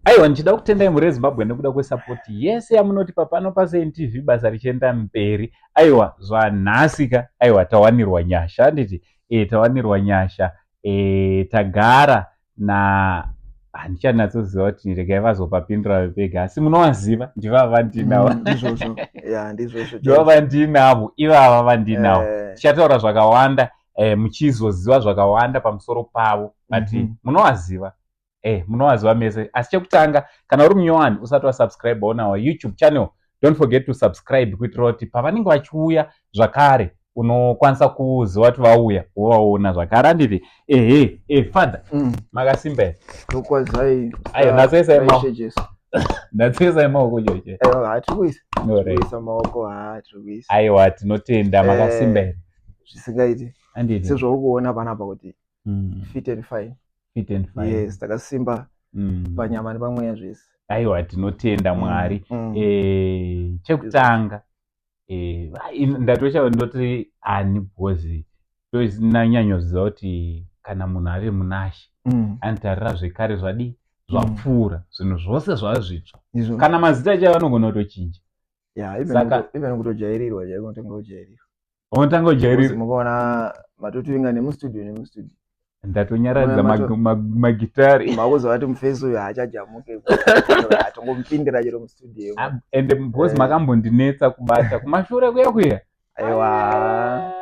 Aiwa, ndichida kutendai mhuri yeZimbabwe nekuda kwesapoti yese yamunotipa pano paSaint TV, basa richienda mberi. Aiwa, zvanhasika, aiwa, tawanirwa nyasha, handiti? Tawanirwa nyasha. Tagara na handichanatsoziva kuti, regai vazopapindura vega, asi munovaziva, ndivava vandinavo. Ndizvozvo, ya, ndizvozvo. Ndivava vandinavo ivava vandinavo. Tichataura zvakawanda, muchizoziva zvakawanda pamusoro pavo, but munovaziva, munovaziva mese. Asi chekutanga, kana uri munyowani usati wasubscribe on our YouTube channel, don't forget to subscribe kuitira kuti pavanenge vachiuya zvakare unokwanisa kuziva kuti vauya, wovaona zvakare, handiti? Ehe, father, makasimba here? Tokwazai. Aiwa, natsoisai maoko. Ishe Jesu. Natsoisai maoko choche. Aiwa, hatiri kuisa. Alright. Kuisa maoko, ha, tiri kuisa. Aiwa, tinotenda. Makasimba here? Zvisingaiti. Handiti? Sezvauri kuona panapa kuti fit and fine. Fit and fine. Yes, takasimba panyama nepamweya zvese. Aiwa, tinotenda Mwari. Chekutanga, ndatosha ndoti ani, because ndanyanyoziva kuti kana munhu ave munashe, anotarira zvekare zvadii, zvapfuura, zvinhu zvose zvava zvitsva. Izvo. Kana mazita chaivo anogona kutochinja. Ya, even even kutojairirwa chaiko, unotanga kujairirwa. Unotanga Because kujairira. Mukaona matotivinga nemustudio nemustudio. Ndatonyaradza Mona magitari. Makuzova kuti mufesi uyu haachajamuke, atongomupindira chero mustudio. Ende because makambondinetsa kubata kumashure kuya kuya. Aiwa,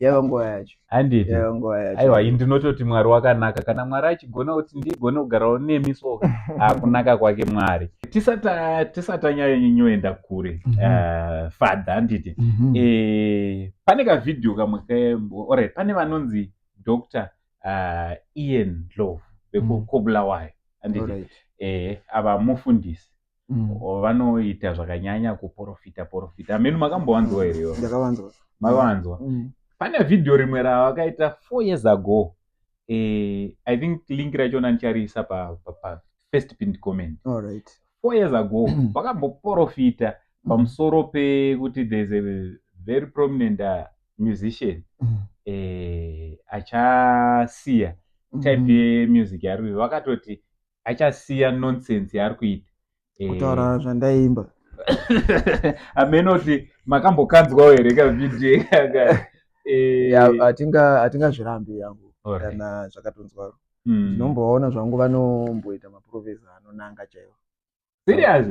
yaiva nguva yacho. Handiti? Yaiva nguva yacho. Aiwa, ini ndinototi Mwari wakanaka. Kana Mwari achigona kuti ndigone kugarawo nemi, so akunaka kwake Mwari. Tisati tanyanyoenda kure, father, handiti? Pane kavhidhiyo kamwe alright, pane vanonzi Dr Ian Ndlovu vekuKobulawayo, handiti? Alright. Ava mufundisi. Vanoita zvakanyanya kuprofita profita. Ameni, makambovanzwa here ivo? Ndakavanzwa. Makavanzwa? Mm. Pane vhidhiyo rimwe ravakaita 4 years ago. I think link rachona ndichariisa pa first pinned comment. 4 years ago vakamboprofita pamusoro pekuti there's a very prominent musician achasiya type yemusic yaari kuita. Vakatoti achasiya nonsense yaari kuita. Kutaura zvandaimba. Amenoti makambokanzwawo here kavhidhiyo ikaka? Ya, hatingazvirambi yangu kana zvakatonzwaro. Ndinombovaona zvangu, vanomboita maprofesa anonanga chaivo. Serious?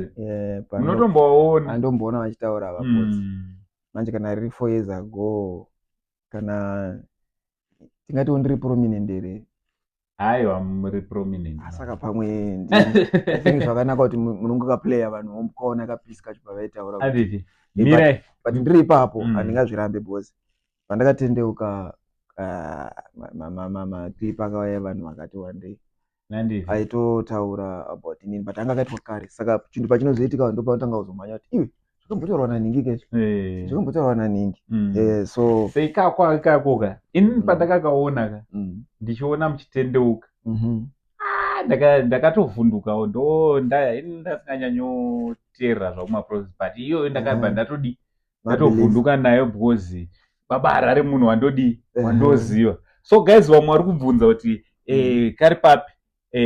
Munotombovaona? Andomboona vachitaura vapotsi. Manje kana riri 4 years ago, kana tingatiwo ndiri prominent here? Aiwa, muri prominent. Saka pamwe I think zvakanaka kuti munonge kaplaya, vanhu vombokaona kapisi kacho pavaitaura Anditi? Mirai. But ndiri ipapo, handingazvirambe because pandakatendeuka, maclip akauya, vanhu vakati wandei Nanditi? aitotaura about inini, but anga akaitwa kare. Saka chinhu pachinozoitika, vanhu ndopanotanga kuzomhanya kuti, "Iwe, zvakambotaurwa naningi kecho, zvakambotaurwa naningi." So Seikako ikakoka, inini pandakakaona ka, ndichiona muchitendeuka, ah, ndakatovhundukawo. Ndo ini ndasinganyanyoteerera zvakumaprofes, but iyoyo ndakabva ndatodi ndatovhunduka nayo because Baba Harare munhu wandodii, wandoziva. So guys, vamwe vari kubvunza kuti kari papi.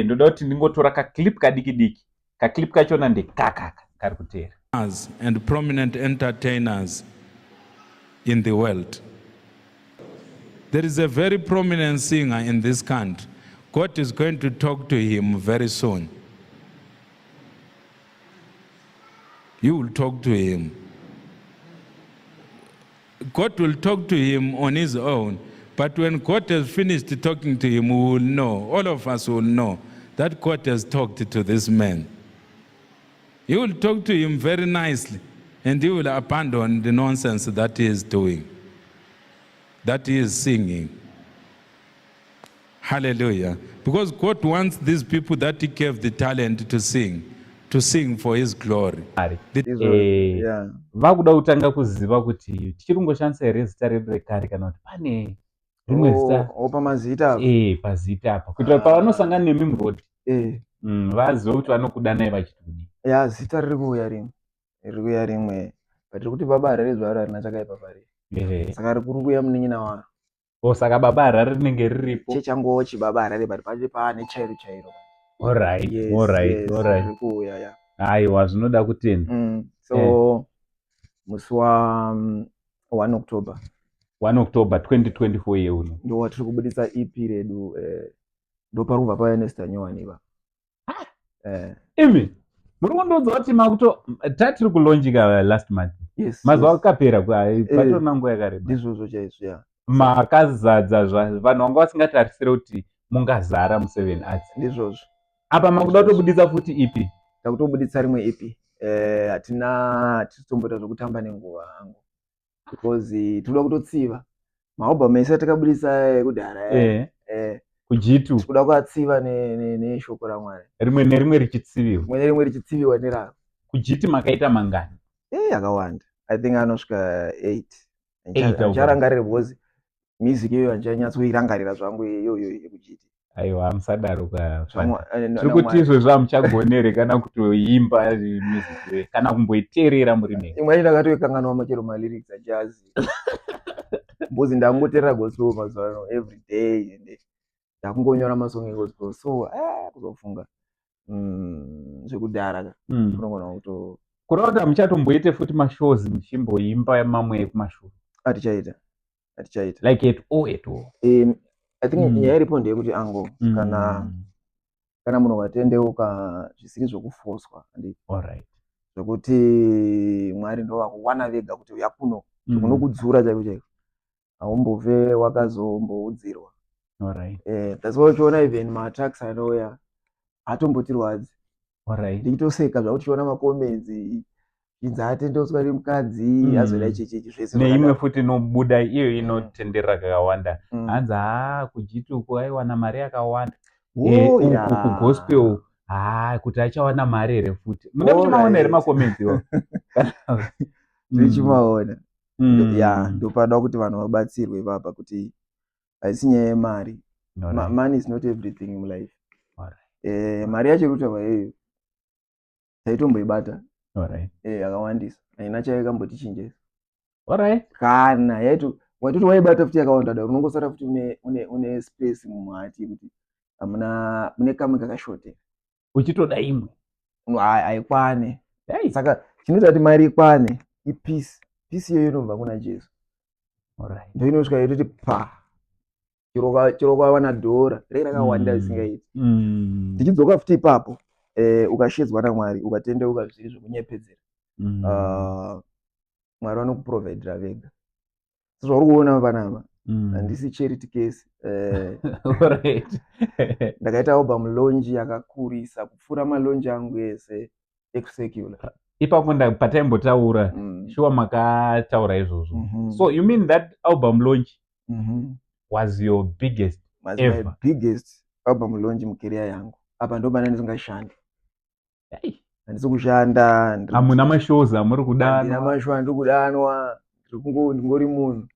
Ndoda kuti ndingotora kaclip kadiki diki. Kaclip kachona ndekakaka kari kuteera. And prominent entertainers in the world. There is a very prominent singer in this country. God is going to talk to him very soon. You will talk to him. God will talk to him on his own. But when God has finished talking to him, we will know, all of us will know, that God has talked to this man. You will talk to him very nicely, and he will abandon the nonsense that he is doing, that he is singing. Hallelujah. Because God wants these people that he gave the talent to sing for his glory. Izvo, yeah. Vakuda kutanga kuziva kuti tichiri kungoshandisa here zita redu rekare, kana kuti pane rimwe zita. Oh, pamazita apa. Pazita apa, kuitira kuti pavanosangana nemi muroad, vazive kuti vanokudanai vachiti kudii. Ya, zita riri kuuya rimwe, riri kuuya rimwe, but riri kuti Baba Harare zvaro harina chakaipa pariri. Saka rikuri kuuya munin'ina waro. O, saka Baba Harare rinenge riripo. Chechangowo chibaba Harare, but pacho paane chairo chairo. Alright, alright, alright. Zviri kuuya, ya. Aiwa, zvinoda kutenda. So musi wa 1 October. 1 October 2024 yeuno. Ndo watiri kubudisa EP redu, ndo pari kubva pauya nezita nyowani ipa. Imi muri kundiudza kuti makuto tatiri kulaunchika last month? Yes. Mazuva Yes. akapera, patorina nguva yakareba. Ndizvozvo chaizvo, ya. Makazadza, vanhu vanga vasingatarisire kuti mungazara mu7 Arts. Ndizvozvo. Apa makuda kutobudisa futi EP. Takutobuditsa rimwe EP. Hatina, hatisi tomboita zvekutamba nenguva hangu, because tinoda kutotsiva maalbum ese atakabudisa ekudhara. Kujitu. Tikuda kuatsiva neshoko raMwari. Rimwe nerimwe richitsiviwa. Rimwe nerimwe richitsiviwa neraro. Kujiti makaita mangani? Akawanda. I think anosvika 8. Eight albums. Handicharangariri because music iyoyo handichanyatsoirangarira zvangu iyoyo yekujiti. Aiwa, musadaro ka. Tiri Tiri kuti izvozvo hamuchagonere kana kutoimba music iyoyo, kana kumboiteerera muri mega. Imwe yacho ndakatoikanganwa, machero malyrics achazi, because ndangoteerera gospel mazuva ano every day and ndakungonyora masong egospel, so kuzofunga zvekudhara ka, unogona kuto Kureva kuti hamuchatomboite futi mashows muchimboimba mamwe ekumashure? Hatichaita, hatichaita. Like at all, at all? I think nyaya iripo ndeyekuti ango kana munhu ukatendeuka zvisiri zvokufoswa, handiti? Zvekuti Mwari ndo vakuwana vega kuti uya kuno, kunokudzura chaiko chaiko, haumbofe wakazomboudzirwa. That's why uchiona even maattacks anouya hatombotirwadzi. Ndichitoseka zvakuti tichiona macomments inzi atendeuswa nemukadzi, azoda chechechi, zvese Neimwe zvakadaro. Futi inobuda iyo inotenderera kakawanda, hanzi haa, kujiti uku aiwana mari yakawanda. Oh, Uku kugospel, haa, kuti achawana mari here futi? Mune muchimaona here macomments iwo? Tichimaona, ya. Ndopada kuti vanhu vabatsirwe ipapa kuti haisi nyaya yemari. Money is not everything mulife. Mari yacho iri kutaurwa iyoyo taitomboibata yakawandisa, haina chayo ikambotichinjesa. Kana yaito waitoti waibata futi yakawanda daro, unongosara futi une space mumuhati yekuti hamuna, mune kamwe kakashotera. Uchitoda imwe. Haikwane. Hey. Saka chinoita kuti mari ikwane ipeace. Peace iyoyo inobva kuna Jesu. Ndo inosvika yototi pa chero ukawana dhora rei rakawanda zvisingaiti. Tichidzoka futi ipapo, ukashedzwa naMwari, ukatendeuka zvisiri zvekunyepedzera, Mwari vanokuprovidira vega, sezvauri kuona panapa. Handisi charity case. Ndakaita album launch yakakurisa kupfuura malaunch angu ese ekusecular. Ipapo pataimbotaura, sure makataura izvozvo. So you mean that album launch was your biggest Was my ever? Biggest album launch mucareer yangu. Apa ndo pana ndisingashandi. Hey. Handisi kushanda. Hamuna mashows amuri Handina kudanwa? Mashow andiri kudanwa. Ndingori munhu,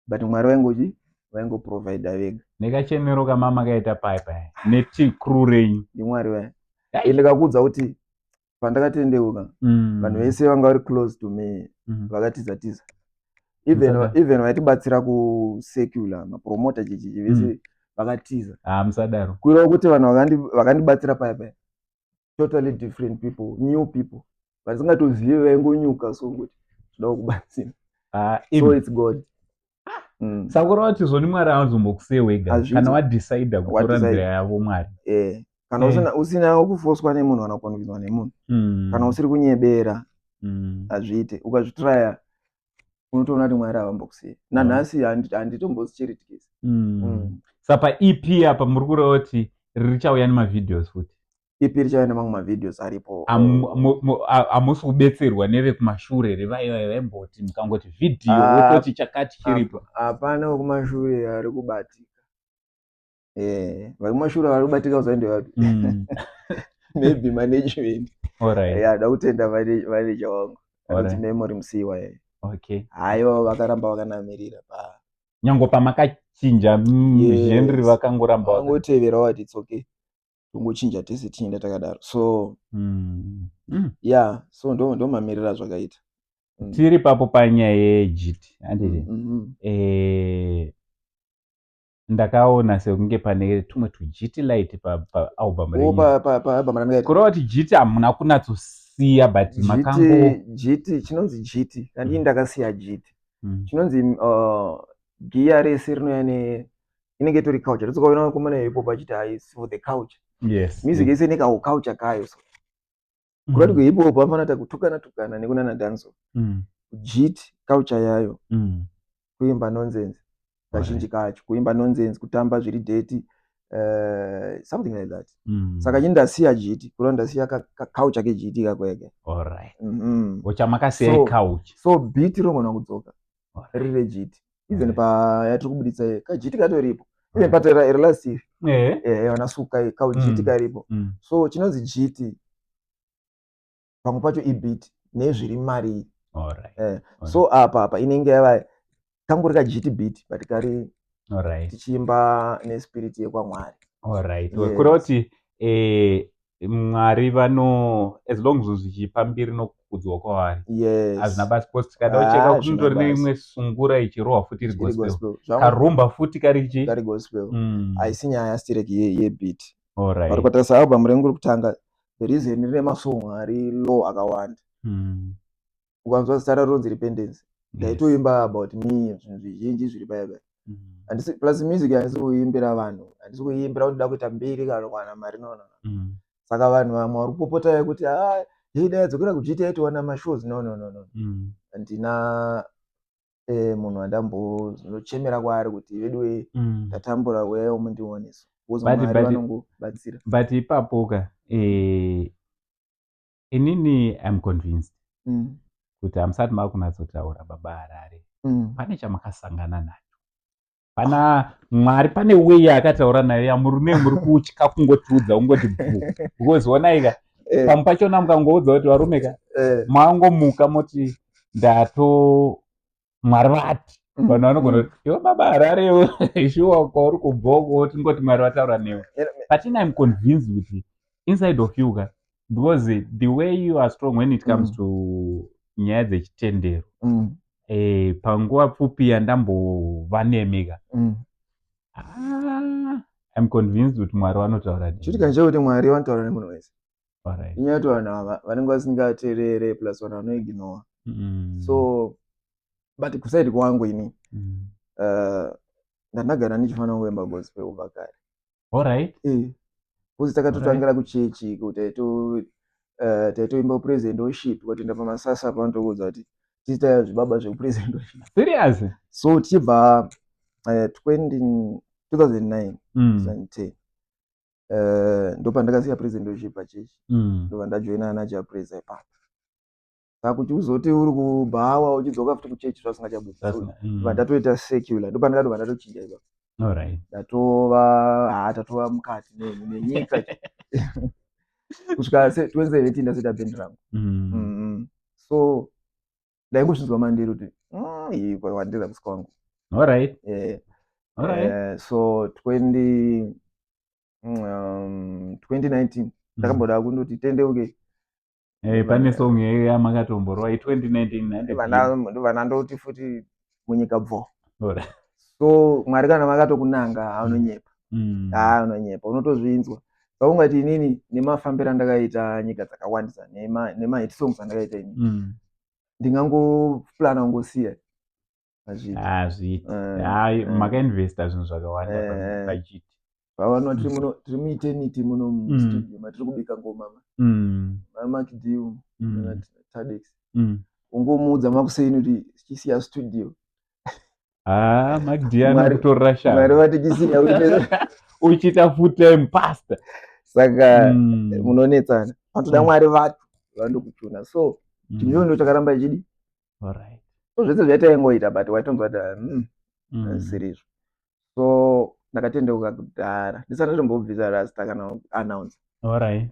but Mwari vaingochi vaingoprovida vega. Nekachenero kamama kaita pai pai neticrew renyu. NdiMwari vaya. Hey. Ndikakuudza kuti pandakatendeuka, vanhu vese vanga vari close to me vakatiza tiza. Even even vaitibatsira kusecular, mapromota, chichichi, vese vakatiza. Ah, musadaro. Kureva kuti vanhu vakandibatsira paya paya, totally different people, new people vasingatozivi, vaingonyuka so kuti toda kukubatsira. Ah, So imi. it's God. Saka kureva kuti zvoni Mwari haazombokusiye wega Hazviiti. kana wadecida kutora Wadecide. nzira yavo Mwari. Kana usina kufoswa nemunhu kana kuconvinzwa nemunhu, kana usiri kunyebera, hazviite. Ukazvitraya unotoona kuti Mwari havambokusiya. Nanhasi handitombozi charity case. Saka paEP apa muri kureva kuti richauya nemavideos futi? EP richauya nemamwe mavideos aripo. Hamusi kubetserwa nevekumashure here, vaiva vaimboti mukangoti vhidhiyo Ah, wototi chakati chiripo? Hapana wekumashure ari kubatika. Vekumashure vari kubatika usaende vapi? Maybe management. Ya, da kutenda manager wangu anonzi Memory Musiwa. Haiwa, vakaramba vakanamirira pa Nyange pamakachinja genre, vakangoramba Vangotevera, wati it's okay, tongochinja tese, tichienda takadaro. So yeah, so ndo mamiriro azvakaita. Tiri papo panyaya yejiti, handiti? Mhm. Ndakaona sekunge pane tumwe tujiti light paalbum renyu. Paalbum randakaita. Kureva kuti jiti hamuna kunatsosiya, but makango Jiti chinonzi jiti handii ndakasiya jiti. Chinonzi giya rese rinouya ne inenge itori culture. Totsokaona vakomana hip hop achiti hai, for the culture. Music yese ine culture kayo, so kurati kuhip hop vanofanira kuita kutukana tukana nekunana dancehall. Jiti culture yayo kuimba nonsense kazhinji kacho, kuimba nonsense, kutamba zviri dirty, something like that. Saka chini ndasiya jiti, kureva ndasiya kaculture kejiti kakweke. Ochamakasiya iculture. So beat rinogona kudzoka riri rejiti, even payatiri kubuditsa kajiti katoripo, even patera last year vanasuka kaujiti karipo. So chinonzi jiti pamwe pacho ibeat nezviri mariri. So apa inenge yava kangori kajiti beat, but kari tichiimba nespirit yekwamwari. Alright. Kureva kuti Mwari vano, as long zvinhu zvichipa mbiri nokukudzwa kwavari, hazvina basa, because tikada kucheka Ah, kunotori hazvina basa. neimwe sungura ichirohwa futi iri Iri gospel, gospel. Karumba futi kari chi Kari gospel. Haisi nyaya stireki yebeat. Vari kutarisa album rengu rekutanga, the reason rine masong ari low akawanda, ukanzwa zita raro ronzi Repentance, ndaitoimba about me, zvinhu zvizhinji zviri paipa. Handisi, plus music handisi kuimbira vanhu, handisi kuimbira kuti ndoda kuita mbiri kana kuwana mari, no. Saka vanhu vamwe vari kupopota kuti ah, hei, dai adzokera kuJT aitowana mashows, no. Handina munhu andambozochemera kwaari kuti veduwe ndatambura, uyaiwo mundioneso, because Mwari vanongobatsira. But ipapo ka, inini I'm convinced kuti hamusati makunatsotaura Baba Harare, pane chamakasangana nacho pana Mwari, pane way yaakataura nayo yamurume muri kutya kungotiudza, kungoti bvu, because onaika, pamwe pachona mukangoudza kuti varume ka, mangomuka moti ndato Mwari vati, vanhu vanogona kuti iwe Baba Hararewo, shuwa kwauri kubva uko tingoti Mwari vataura newe? But ini I'm convinced kuti inside of you ka, because the way you are strong when it comes to nyaya dzechitendero, panguva pfupi yandambova nemi ka, ah, I'm convinced kuti Mwari vanotaura nemi. Chiri chekuti Mwari vanotaura nemunhu wese. Inyaya yekuti vanhu ava vanenge vasingateerere, plus vanhu vanoignore. So but kuside kwangu ini, ndandagara ndichifanira kuimba gospel kubva kare. Because takatotangira kuchechi, kuti taitoimba praise and worship, ukatoenda pamasasa panotokuudza kuti tiita zvibaba zvekupraise and worship. Serious? So tichibva 20 2009, 2010, ndopandakasiya praise and worship pachechi, ndobva ndajoina ana Japraise ipapo. Saka kuti uzoti uri kubhawa uchidzoka futi kuchechi, zvasingachabudi. So ndobva ndatoita secular, ndopandakatobva ndatochinja ipapo. Ndatova, ha, tatova mukati nenyika kusvika 2017 ndazoita bhendi rangu. So ndaingozvinzwa mandiri kuti iyi wandira kusi kwangu. So 20 2019 ndakamboda kundoti tendeuke. Pane song yamakatomborwa i2019. Ndobva ndandoti futi munyika bvo. So Mwari kana vakatokunanga, haunonyepa. Haunonyepa, unotozvinzwa. Saka ungati inini nemafambiro andakaita nyika dzakawandisa, nemahit songs andakaita inini, ndingangoplana kungosiya? Hazviiti. Hazviiti. Hai, makainvesta zvinhu zvakawanda pajiti. Pavano tiri muno, tiri mueternity muno mustudio matiri kubika ngoma, maMark D Tadex, ungomuudza makuseni kuti chisiya studio. Ah, Mark D anokutorera Mwari shava. Vati chisiya kuti Uchiita full time pastor. Saka munonetsana, panotoda Mwari vacho vandokuchuna. So chinhu icho ndo chakaramba ichidi. So zvese zvaitaingoita, but waitonzwa kuti zvisiri izvo. So ndakatendeuka kudhara ndisati ndatombobvisa rasta kana announce.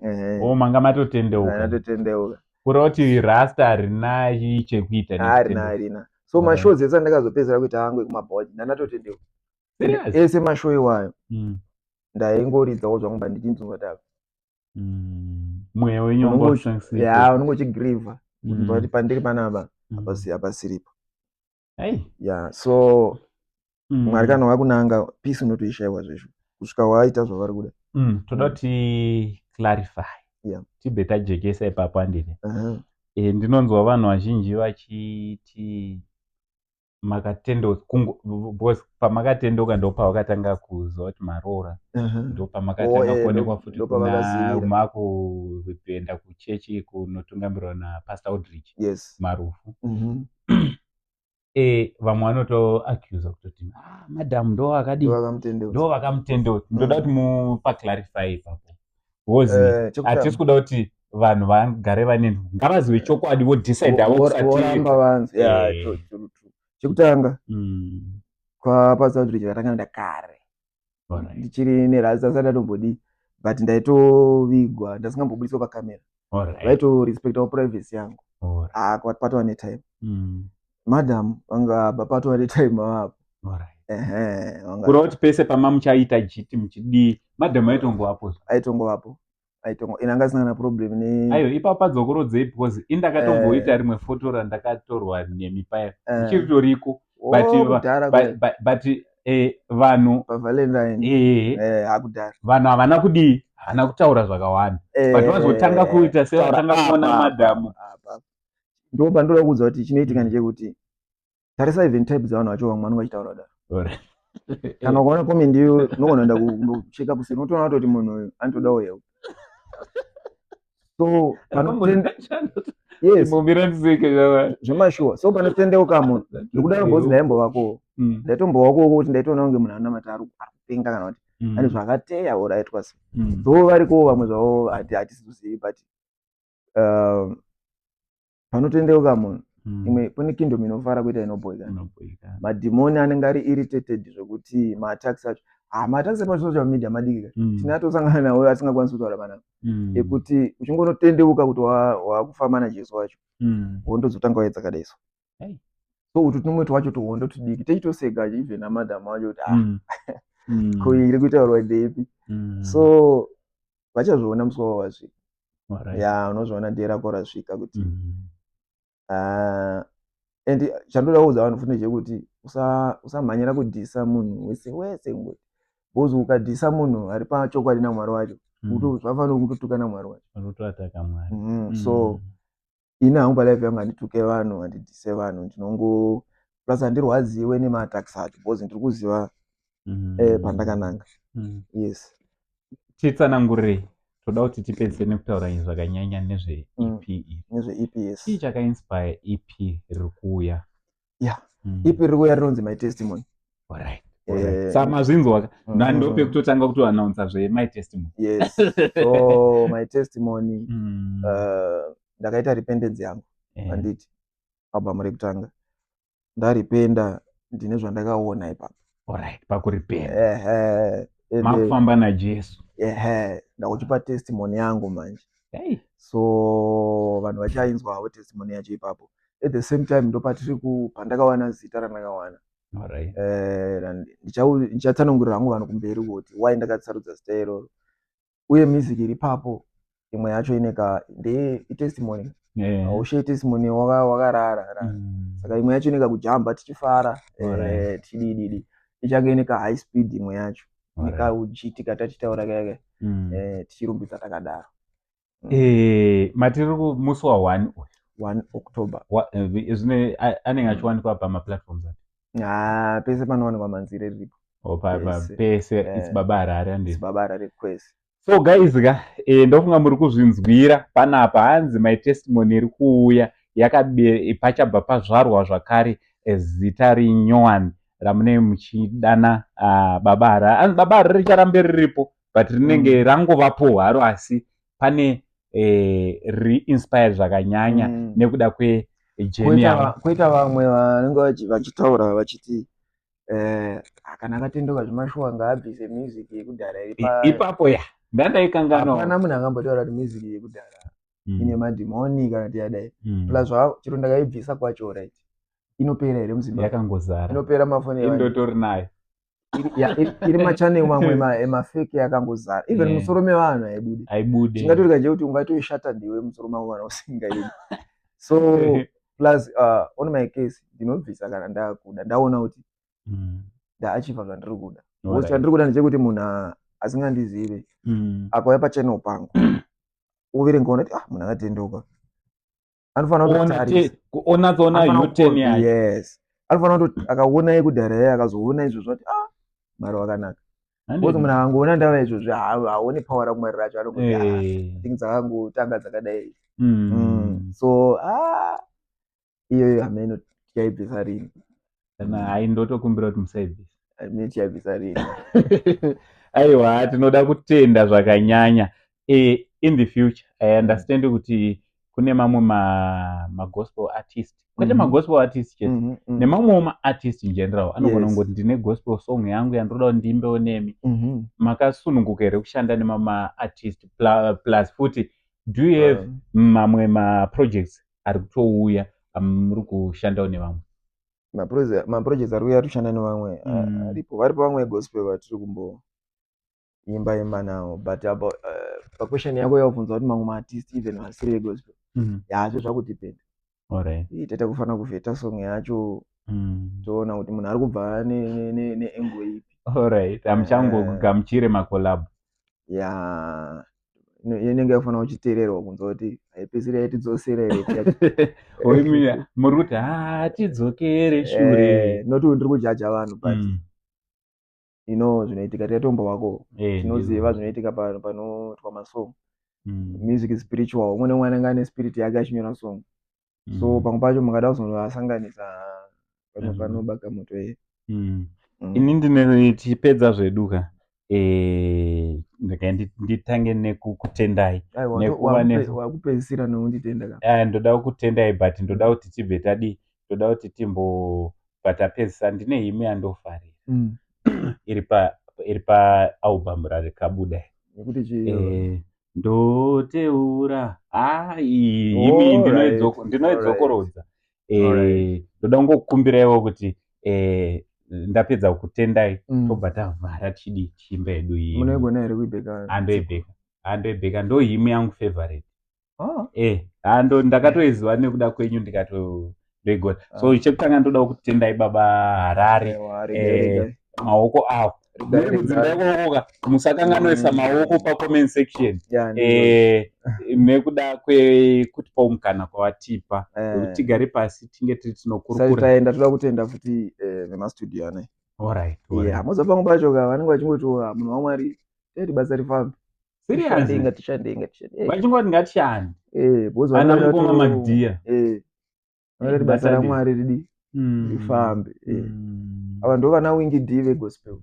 Ehe. Oh, manga matotendeuka. Ndatotendeuka. Kureva kuti rasta harina chekuita Harina. nechitendeuko. Harina. So mashows ese andakazopedzera kuita angu ekumabhawa, ndandatotendeuka. Serious? Ese mashow iwayo ndaingoridzawo zvangu, ba ndichinzwa kuti apa Mweya wenyu wanga usingasipo. Ya, unonge uchigrievha kunzwa kuti pandiri panapa hapasiripo. Hey. Ya, so Mwari kana wakunanga, peace unotoishayiwa zvesvo kusvika waita zvavari kuda. Toda kuti clarify, tibve tajekesa ipapo, handiti? Ndinonzwa vanhu vazhinji vachiti makatendeuka, because pamakatendeuka ndo pavakatanga kuziva kuti maroora, ndo pamakatanga kuonekwa futi makuenda kuchechi kunotungamirwa naPastor Audrich Marufu. Vamwe vanotoaccusa kutoti, ah, madam ndo vakadii, ndo vakamutendeuka. Ndoda kuti mupaclarify ipapo, because hatisi kuda kuti vanhu vagare vane, ngavazive chokwadi, vodecide. Voramba vanzi. Chekutanga, kwaPastor Audrich ndakatanga nda kare ndichiri nerasi, asati atombodii, but ndaitovigwa, ndasingambobudiswa pakamera. Vaitorespectawo privacy yangu. Ah, patova netime. Madam vanga patova netime avapo. Kureva kuti pese pama muchaita jiti, muchidii, madam aitongovapo? Aitongovapo, aitongo ine anga asina kana problem ne. Aiwa, ipapo padzokorodzei, because indakatomboita rimwe foto randakatorwa nemi paya, muchiritoriko, but vanhu paValentine. Hakudhara. Vanhu havana kudii, havana kutaura zvakawanda, but vazotanga kuita sevatanga kuona madhamu. Ndo pandoda kuudza kuti chinoitika ndechekuti, tarisa even type dzevanhu vacho, vamwe vanenge vachitaura kudaro. Kana ukaona comment iyo, unogona kuenda kundocheka kuseri, unotoona kutoti munhu uyu anotodawo help. So yes, zvemashuwa. So panotendeuka munhu, ndikudaro, because ndaimbovako, ndaitombovako kuti ndaitoona kunge munhu anonamata ari kupenga kana kuti ane zvakateya or aitwa sei. Though varikowo vamwe zvavo hatisizozivi, but panotendeuka munhu, imwe kune kingdom inofara kuita inobhoikana. Inobhoikana. Madhimoni anenge ari irritated zvekuti maattacks acho, ah, maattacks epasocial media madiki ka. Tine atosangana nawo asingakwanisi kutaura panapa, ekuti uchingonotendeuka kuti wakufamba naJesu wacho, hondo dzotanga uye dzakadai so. So utu tumwe twacho tuhondo tudiki tichitoseka, even namadhamu acho kuti, ah, ko iri kutaurwa ndeipi? So vachazviona musi wavo wasvika. Ya, unozviona day rako rasvika kuti ah, and chandoda kuudza vanhu futi ndechekuti usamhanyira kudhisa munhu wese wese ngoti, because ukadhisa munhu ari pachokwadi naMwari wacho, zvafanira kutotuka naMwari wacho. Unotoataka Mwari. So ini hangu palife yangu handituke vanhu, handidhise vanhu. Ndinongo, plus handirwadziwe nemaattacks acho because ndiri kuziva pandakananga. Yes. Titsanangurei, toda kuti tipedzise nekutaura zvakanyanya nezveEP iri. NezveEP, yes. Chii chakainspire EP riri kuuya? EP riri kuuya rinonzi My Testimony. Saka mazvinzwa ka, nando pekutotanga kutoannounsa zveMy Testimony. Yes, so My Testimony, ndakaita repentance yangu, handiti? Album rekutanga ndarependa, ndine zvandakaona ipapo. Alright, pakurependa. Ehe. Makufamba naJesu. Ehe, ndakuchipa testimony yangu manje. So vanhu vachainzwa havo testimony yacho ipapo. At the same time ndopatiri ku pandakawana zita randakawana. Ndichatsanangurira hangu vanhu kumberi kuti why ndakatsarudza zita iroro, uye music iri ipapo imwe yacho ineka ndeye itestimony. Haushe testimony wakarara ra. Saka imwe yacho ineka kujamba tichifara, tichidididi, ichange ine ka high speed imwe yacho, nekauchitika tachitaura kaya, tichirumbidza takadaro. Matiri musi wa1 uyu? 1 October. Zvine anenge achiwanikwa pamaplatforms api? Ah, pese panowanikwa manzira riripo. Oh, pese it's Baba Harare, handiti? Baba Harare kwese. So guys ka, ndofunga muri kuzvinzwira panapa. Hanzi My Testimony iri kuuya, yakabe pachabva pazvarwa zvakare zita rinyowani ramunenge muchidana Baba Harare. Hanzi Baba Harare richarambe riripo, but rinenge rangovapo haro, asi pane reinspired zvakanyanya nekuda kwejourney yavo. Koita vamwe vanenge vachitaura vachiti kana akatendoka zvemashuwa ngaabvise music yekudhara iri Ipapo ya ndandaikanganwa. Hapana munhu angambotaura kuti music yekudhara ine madhimoni kana kuti yadai. Plus chiro ndakaibvisa kwacho, right, inopera here muZimbabwe? Yakangozara. Inopera mafoni evanhu. Indotori nayo. Ya, iri machannel mamwe emafake yakangozara, even musoro mevanhu haibude. Aibude. Chingatorika chekuti ungatoishata ndiwe musoro mako kana usingaidi. So plus on my case ndinobvisa kana ndakuda, ndaona kuti Ndaachieva zvandiri kuda, because chandiri kuda ndechekuti munhu asingandizive akauya pachannel pangu, overenga, ona kuti, "Ah, munhu akatendeuka." Anofanira kutotarisa. Onatsoona U-turn yacho. Yes, anofanira kutoti akaona yekudhara yaye, akazoona izvozvo, ati, "Ah, Mwari wakanaka." Because munhu akangoona ndava izvozvo, haaoni power raMwari racho, anongoti, "Ah, things dzakangotanga dzakadai." So, ah, iyoyo hameno tichaibvisa rini. Kana hai, ndotokumbira kuti musaibvisa. Hameno tichaibvisa rini. Aiwa, tinoda kutenda zvakanyanya. In the future, I understand kuti kune mamwe magospel artist, kwete magospel artist chete, nemamwewo maartist in general anogona kungoti, "Ndine gospel song yangu yandoda kuti ndiimbewo nemi." Makasununguka here kushanda nemamwe maartist? Plus futi, do you have mamwe maprojects ari kutouya amuri kushandawo nevamwe? Maprojects ari kuuya toshanda nevamwe, aripo, varipo vamwe vegospel vatiri kumboimba imba navo. But about paquestion yako yaubvunza kuti mamwe maartist, even vasiri vegospel, yazvo zvakudependa. Tata kufanira kuvheta song yacho, toona kuti munhu ari kubva neangle ipi. Alright, hamuchangogamuchire macollab? Ya, inenge yakufanira kuchiteererwa kunzwa kuti haipedzisiri yaitidzosera here. Oimi muri kuti hatidzokere shure. Not kuti ndiri kujudger vanhu, but zvinoitika, tikatombo tinoziva zvinoitika panoitwa masong. Music is spiritual. Umwe neumwe anenge ane spirit yake achinyora song, so pamwe pacho mungada kuzovasanganisa, panobaka moto here. Ini ndine, tichipedza zvedu ka, ndika nditange nekukutendai Aiwa, nekuva wakupedzisira neunditenda ka. Ndoda kukutendai, but ndoda kuti tibve tadi, ndoda kuti timbobva tapedzisa. Ndine hymn yandofarira iri paalbum rarikabuda. Nekuti chii? Ndoteura, ah, iyi hymn ndinoidzokorodza. Ndoda kungokumbiraiwo kuti ndapedza kukutendai, tobva tavhara, chidi chiimba yedu iyi. Munoigona here kuibheka? Handoibheka, handoibheka, ndo hymn yangu favorite. Ah. Hando ndakatoiziva nekuda kwenyu, ndikato ndoigona. So chekutanga ndoda kutendai, Baba Harare. Aiwa, regai, regai. Maoko avo Regai, muri kudzimba regai. ikokoka, musakanganisa maoko pacomment section. Ya, ndizvo. Nekuda kwekutipawo mukana kwavatipa wekuti tigare pasi, tinge tiri Sati tinokurukura. taenda, toda kutenda futi vemastudio anai. Yeah, moza pamwe pacho ka vanenge vachingoti, "Oh, munhu waMwari, teti basa rifambe." Serious? Tishandei, ngatishandei, ngatishandei. Vachingoti ngatishande. Because Ana vanoda mukoma Magdhiya. Vanoda kuti basa Ngatadi. raMwari ridi rifambe. Ava ndo vana Winky D vegospel.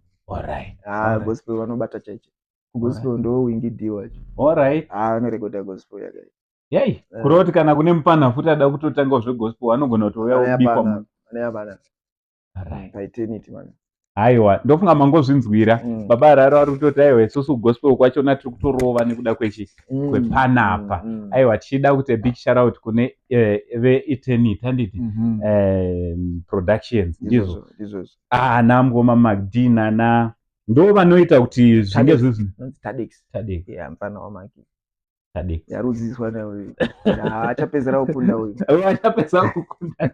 Ah, gospel vanobata chaicho. Kugospel ndo Winky D wacho. Ah, vanorekodha gospel yakai. Yei, kureva kuti kana kune mupana futi ada kutotangawo zvegospel, anogona kutouya obikwa. Hapana, hapana. Paeternity, man. Aiwa, ndofunga mangozvinzwira. Baba Harare vari kutoti, aiwa, isusu gospel kwachona tiri kutorova nekuda kwechi kwepanapa. Aiwa, tichida kuti a big shout out kune veEternity, handiti? Productions, ndizvo? Ndizvozvo, ndizvozvo. Ah, namngoma Magd nana ndo vanoita kuti zvinge zvizvi. Nonzi Tadex. Tadex. Yeah, mfana waMaki. Tadex. Yarudziswa nauyu. Achapedzera kukunda uyu. Achapedza kukunda.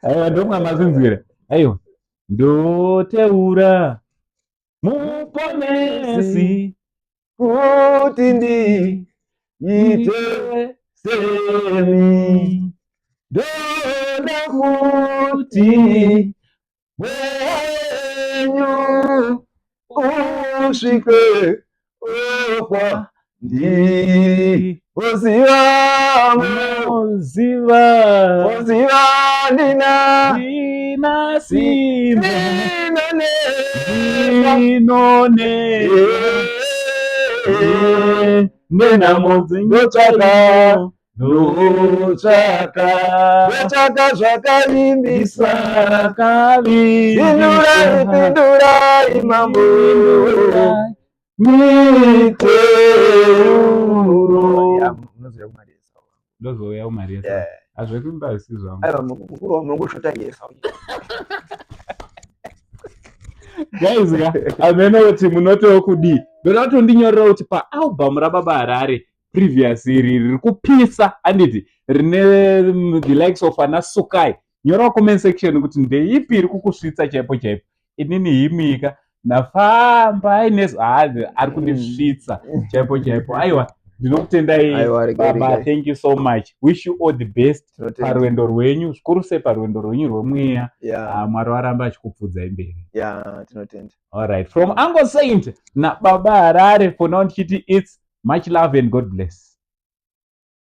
Aiwa, ndomwa mazvinzwira. Aiwa, ndoteura Muponesi kuti ndiite semi, ndoda kuti mwenyu usvike okwa ndi oziva Oziva oziva ndina ndina simba ndinoneta ndinoneta nenhamo. Ndotsvaka, ndotsvaka ndotsvaka zvakaimbisa. Pindurai. Pindurai, pindurai, Mambo. Miteuro. Ndozouya kumaresa, hazvekuimba zvisi zvangu. Aiwa, mukuru wangu, munongosvota yesa. Guys ka, hameno kuti munotiwo kudii. Ndoda kutondinyorera kuti paalbum raBaba Harare previous iri riri kupisa, handiti, rine the likes of ana Sukai. Nyora comment section kuti ndeipi iri kukusvitsa chaipo chaipo. Inini himika ndafamba aine hazi ari kundisvitsa chaipo chaipo. Aiwa, ndinokutendai Aiwa, regai, baba. Regai. Thank you so much. Wish you all the best Tinotenda. parwendo rwenyu, zvikuru sei parwendo rwenyu rwemweya. Ah, Mwari varamba achikupfudzai mberi. Yeah, tinotenda. All right, from Uncle Saint nababa Harare, for now ndichiti it's much love and God bless.